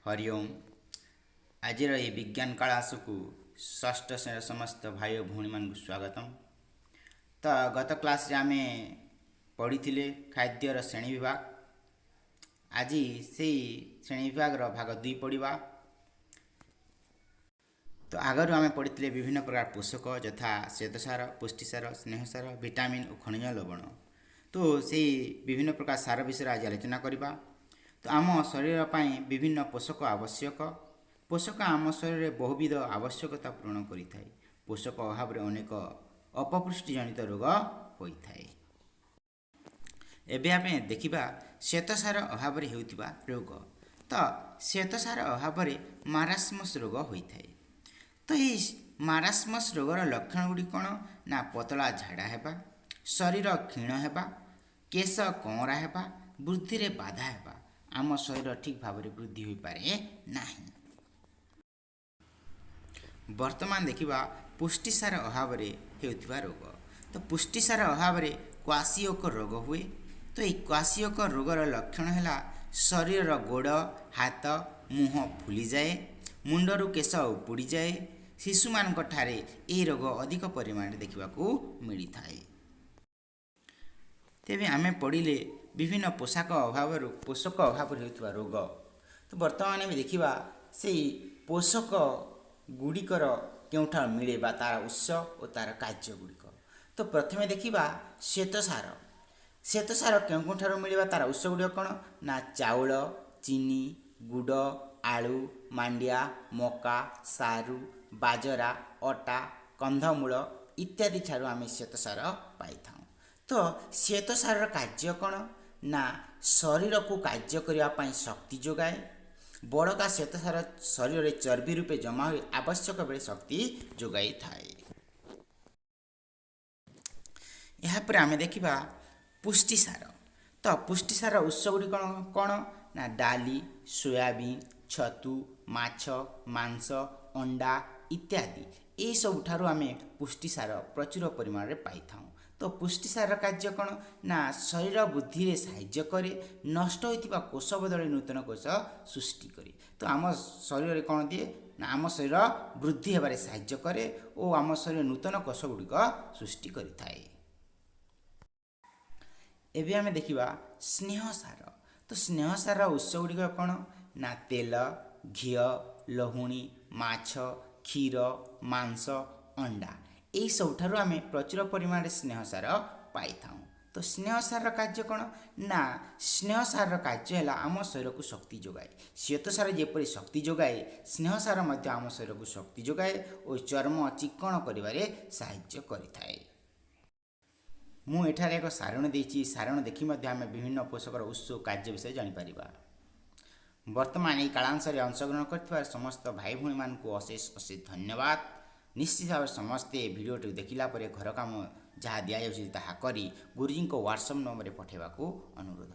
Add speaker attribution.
Speaker 1: ହରି ଓମ୍। ଆଜିର ଏହି ବିଜ୍ଞାନ କ୍ଲାସକୁ ଷଷ୍ଠ ଶ୍ରେଣୀର ସମସ୍ତ ଭାଇ ଓ ଭଉଣୀମାନଙ୍କୁ ସ୍ୱାଗତମ। ତ ଗତ କ୍ଲାସରେ ଆମେ ପଢ଼ିଥିଲେ ଖାଦ୍ୟର ଶ୍ରେଣୀ ବିଭାଗ। ଆଜି ସେଇ ଶ୍ରେଣୀ ବିଭାଗର ଭାଗ 2 ପଢ଼ିବା। ତ ଆଗରୁ ଆମେ ପଢ଼ିଥିଲେ ବିଭିନ୍ନ ପ୍ରକାର ପୋଷକ ଯଥା ଶ୍ୱେତସାର, ପୁଷ୍ଟିସାର, ସ୍ନେହସାର, ଭିଟାମିନ୍ ଓ ଖଣିଜ ଲବଣ। ତ ସେଇ ବିଭିନ୍ନ ପ୍ରକାର ସାର ବିଷୟରେ ଆଜି ଆଲୋଚନା କରିବା। ତ ଆମ ଶରୀର ପାଇଁ ବିଭିନ୍ନ ପୋଷକ ଆବଶ୍ୟକ। ପୋଷକ ଆମ ଶରୀରରେ ବହୁବିଧ ଆବଶ୍ୟକତା ପୂରଣ କରିଥାଏ। ପୋଷକ ଅଭାବରେ ଅନେକ ଅପପୁଷ୍ଟି ଜନିତ ରୋଗ ହୋଇଥାଏ। ଏବେ ଆମେ ଦେଖିବା ଶ୍ୱେତସାର ଅଭାବରେ ହେଉଥିବା ରୋଗ। ତ ଶ୍ୱେତସାର ଅଭାବରେ ମାରାସ୍ମସ୍ ରୋଗ ହୋଇଥାଏ। ତ ଏହି ମାରାସ୍ମସ୍ ରୋଗର ଲକ୍ଷଣ ଗୁଡ଼ିକ କ'ଣ ନା ପତଳା ଝାଡ଼ା ହେବା, ଶରୀର କ୍ଷୀଣ ହେବା, କେଶ କଅଁରା ହେବା, ବୃଦ୍ଧିରେ ବାଧା ହେବା। ଆମ ଶରୀର ଠିକ୍ ଭାବରେ ବୃଦ୍ଧି ହୋଇପାରେ ନାହିଁ। ବର୍ତ୍ତମାନ ଦେଖିବା ପୁଷ୍ଟିସାର ଅଭାବରେ ହେଉଥିବା ରୋଗ। ତ ପୁଷ୍ଟିସାର ଅଭାବରେ କ୍ୱାସିଓକର ରୋଗ ହୁଏ। ତ ଏହି କ୍ୱାସିଓକର ରୋଗର ଲକ୍ଷଣ ହେଲା ଶରୀରର ଗୋଡ଼, ହାତ, ମୁହଁ ଫୁଲିଯାଏ, ମୁଣ୍ଡରୁ କେଶ ଉପୁଡ଼ିଯାଏ। ଶିଶୁମାନଙ୍କ ଠାରେ ଏହି ରୋଗ ଅଧିକ ପରିମାଣରେ ଦେଖିବାକୁ ମିଳିଥାଏ। ତେବେ ଆମେ ପଢ଼ିଲେ ବିଭିନ୍ନ ପୋଷକ ଅଭାବରୁ ହେଉଥିବା ରୋଗ। ତ ବର୍ତ୍ତମାନ ଆମେ ଦେଖିବା ସେଇ ପୋଷକ ଗୁଡ଼ିକର କେଉଁଠାରୁ ମିଳେ ବା ତା'ର ଉତ୍ସ ଓ ତା'ର କାର୍ଯ୍ୟ ଗୁଡ଼ିକ। ତ ପ୍ରଥମେ ଦେଖିବା ଶ୍ୱେତସାର। ଶ୍ୱେତସାର କେଉଁ କେଉଁଠାରୁ ମିଳିବା, ତା'ର ଉତ୍ସ ଗୁଡ଼ିକ କ'ଣ ନା ଚାଉଳ, ଚିନି, ଗୁଡ଼, ଆଳୁ, ମାଣ୍ଡିଆ, ମକା, ସାରୁ, ବାଜରା, ଅଟା, କନ୍ଧମୂଳ ଇତ୍ୟାଦି ଠାରୁ ଆମେ ଶ୍ୱେତସାର ପାଇଥାଉ। ତ ଶ୍ୱେତସାରର କାର୍ଯ୍ୟ କ'ଣ ନା ଶରୀରକୁ କାର୍ଯ୍ୟ କରିବା ପାଇଁ ଶକ୍ତି ଯୋଗାଏ। ବଳକା ଶ୍ୱେତସାର ଶରୀରରେ ଚର୍ବି ରୂପେ ଜମା ହୋଇ ଆବଶ୍ୟକ ବେଳେ ଶକ୍ତି ଯୋଗାଇଥାଏ। ଏହାପରେ ଆମେ ଦେଖିବା ପୁଷ୍ଟିସାର। ତ ପୁଷ୍ଟିସାର ଉତ୍ସ ଗୁଡ଼ିକ କ'ଣ ନା ଡାଲି, ସୋୟାବିନ୍, ଛତୁ, ମାଛ, ମାଂସ, ଅଣ୍ଡା ଇତ୍ୟାଦି। ଏହିସବୁଠାରୁ ଆମେ ପୁଷ୍ଟିସାର ପ୍ରଚୁର ପରିମାଣରେ ପାଇଥାଉ। ତ ପୁଷ୍ଟିସାରର କାର୍ଯ୍ୟ କ'ଣ ନା ଶରୀର ବୃଦ୍ଧିରେ ସାହାଯ୍ୟ କରେ, ନଷ୍ଟ ହୋଇଥିବା କୋଷ ବଦଳରେ ନୂତନ କୋଷ ସୃଷ୍ଟି କରେ। ତ ଆମ ଶରୀରରେ କ'ଣ ଦିଏ ନା ଆମ ଶରୀର ବୃଦ୍ଧି ହେବାରେ ସାହାଯ୍ୟ କରେ ଓ ଆମ ଶରୀର ନୂତନ କୋଷ ଗୁଡ଼ିକ ସୃଷ୍ଟି କରିଥାଏ। ଏବେ ଆମେ ଦେଖିବା ସ୍ନେହସାର। ତ ସ୍ନେହସାରର ଉତ୍ସ ଗୁଡ଼ିକ କ'ଣ ନା ତେଲ, ଘିଅ, ଲହୁଣୀ, ମାଛ, କ୍ଷୀର, ମାଂସ, ଅଣ୍ଡା। ଏହିସବୁଠାରୁ ଆମେ ପ୍ରଚୁର ପରିମାଣରେ ସ୍ନେହସାର ପାଇଥାଉ। ତ ସ୍ନେହସାରର କାର୍ଯ୍ୟ କ'ଣ ନା ସ୍ନେହସାରର କାର୍ଯ୍ୟ ହେଲା ଆମ ଶରୀରକୁ ଶକ୍ତି ଯୋଗାଏ। ଶ୍ୱେତସାର ଯେପରି ଶକ୍ତି ଯୋଗାଏ, ସ୍ନେହସାର ମଧ୍ୟ ଆମ ଶରୀରକୁ ଶକ୍ତି ଯୋଗାଏ ଓ ଚର୍ମ ଚିକ୍କଣ କରିବାରେ ସାହାଯ୍ୟ କରିଥାଏ। ମୁଁ ଏଠାରେ ଏକ ସାରଣୀ ଦେଇଛି। ସାରଣୀ ଦେଖି ମଧ୍ୟ ଆମେ ବିଭିନ୍ନ ପୋଷକର ଉତ୍ସ ଓ କାର୍ଯ୍ୟ ବିଷୟରେ ଜାଣିପାରିବା। ବର୍ତ୍ତମାନ ଏହି କାଳାଂଶରେ ଅଂଶଗ୍ରହଣ କରିଥିବା ସମସ୍ତ ଭାଇ ଭଉଣୀମାନଙ୍କୁ ଅଶେଷ ଅଶେଷ ଧନ୍ୟବାଦ। ନିଶ୍ଚିତ ଭାବରେ ସମସ୍ତେ ଭିଡ଼ିଓଟିକୁ ଦେଖିଲା ପରେ ଘର କାମ ଯାହା ଦିଆଯାଉଛି ତାହା କରି ଗୁରୁଜୀଙ୍କ ହ୍ୱାଟ୍ସଆପ୍ ନମ୍ବରରେ ପଠାଇବାକୁ ଅନୁରୋଧ।